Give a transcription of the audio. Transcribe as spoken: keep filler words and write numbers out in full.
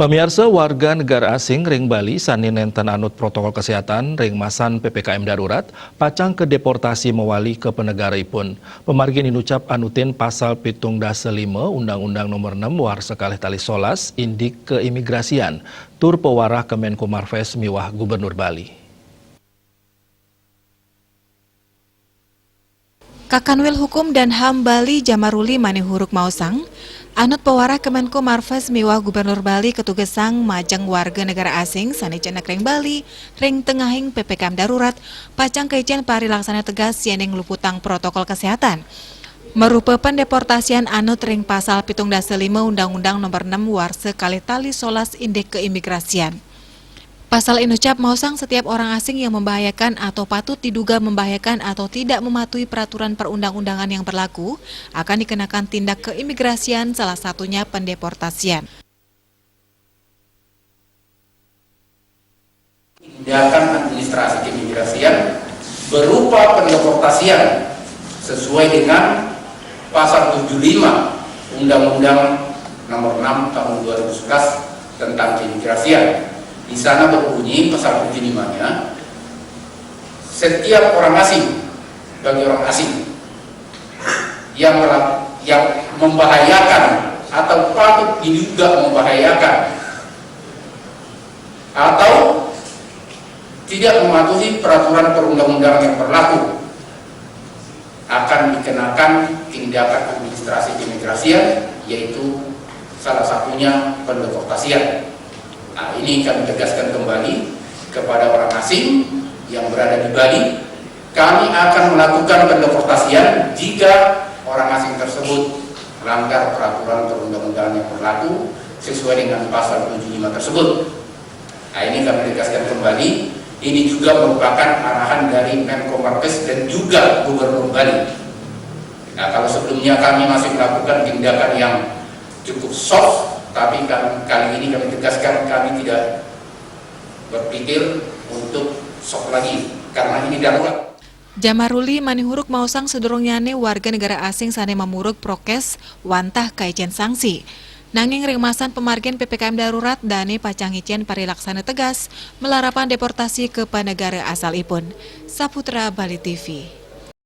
Pamiarsa, warga negara asing ring Bali sané nénten anut protokol kesehatan ring masan P P K M darurat, pacang kadeportasi mawali ka panegaraipun. Pamargin inucap anutin Pasal pitung dasa lima Undang-Undang Nomor enam Warsa kalih tali solas indik keimigrasian, tur pawarah Kemenko Marves miwah Gubernur Bali. Kakanwil Hukum dan HAM Bali Jamaruli Manihuruk maosang, anut pawarah Kemenko Marves miwah Gubernur Bali katugesang majeng warga negara asing sané jenek ring Bali ring tengahing P P K M darurat, pacang kaicén parilaksana tegas yéning luputang protokol kesehatan. Marupa pendeportasian anut ring Pasal pitung dasa lima Undang-Undang Nomor enam Warsa kalih tali solas indik keimigrasian. Pasal inucap maosang setiap orang asing yang membahayakan atau patut diduga membahayakan atau tidak mematuhi peraturan perundang-undangan yang berlaku akan dikenakan tindak keimigrasian, salah satunya pendeportasian. Tindakan administrasi keimigrasian berupa pendeportasian sesuai dengan Pasal tujuh lima Undang-Undang Nomor enam Tahun dua ribu sebelas tentang Keimigrasian. Di sana berbunyi pasal tujuh lima-nya, setiap orang asing, bagi orang asing yang mela-, yang membahayakan atau patut diduga membahayakan atau tidak mematuhi peraturan perundang-undangan yang berlaku akan dikenakan tindakan administrasi keimigrasian, yaitu salah satunya pendeportasian. Nah, ini kami tegaskan kembali kepada orang asing yang berada di Bali, kami akan melakukan pendeportasian jika orang asing tersebut melanggar peraturan perundang-undangan yang berlaku sesuai dengan Pasal tujuh lima tersebut. Nah, ini kami tegaskan kembali, ini juga merupakan arahan dari Menko Marves dan juga Gubernur Bali. Nah, kalau sebelumnya kami masih melakukan tindakan yang cukup soft, tapi kami, kali ini kami tegaskan, kami tidak berpikir untuk soft lagi, karena ini darurat. Jamaruli Manihuruk maosang sadurungnyané warga negara asing sané mamurug prokes wantah kaicén sanksi. Nanging ring masan pamargin P P K M darurat, dané pacang ngicén parilaksana tegas, malarapan deportasi ka panegara asalipun. Saputra Bali T V.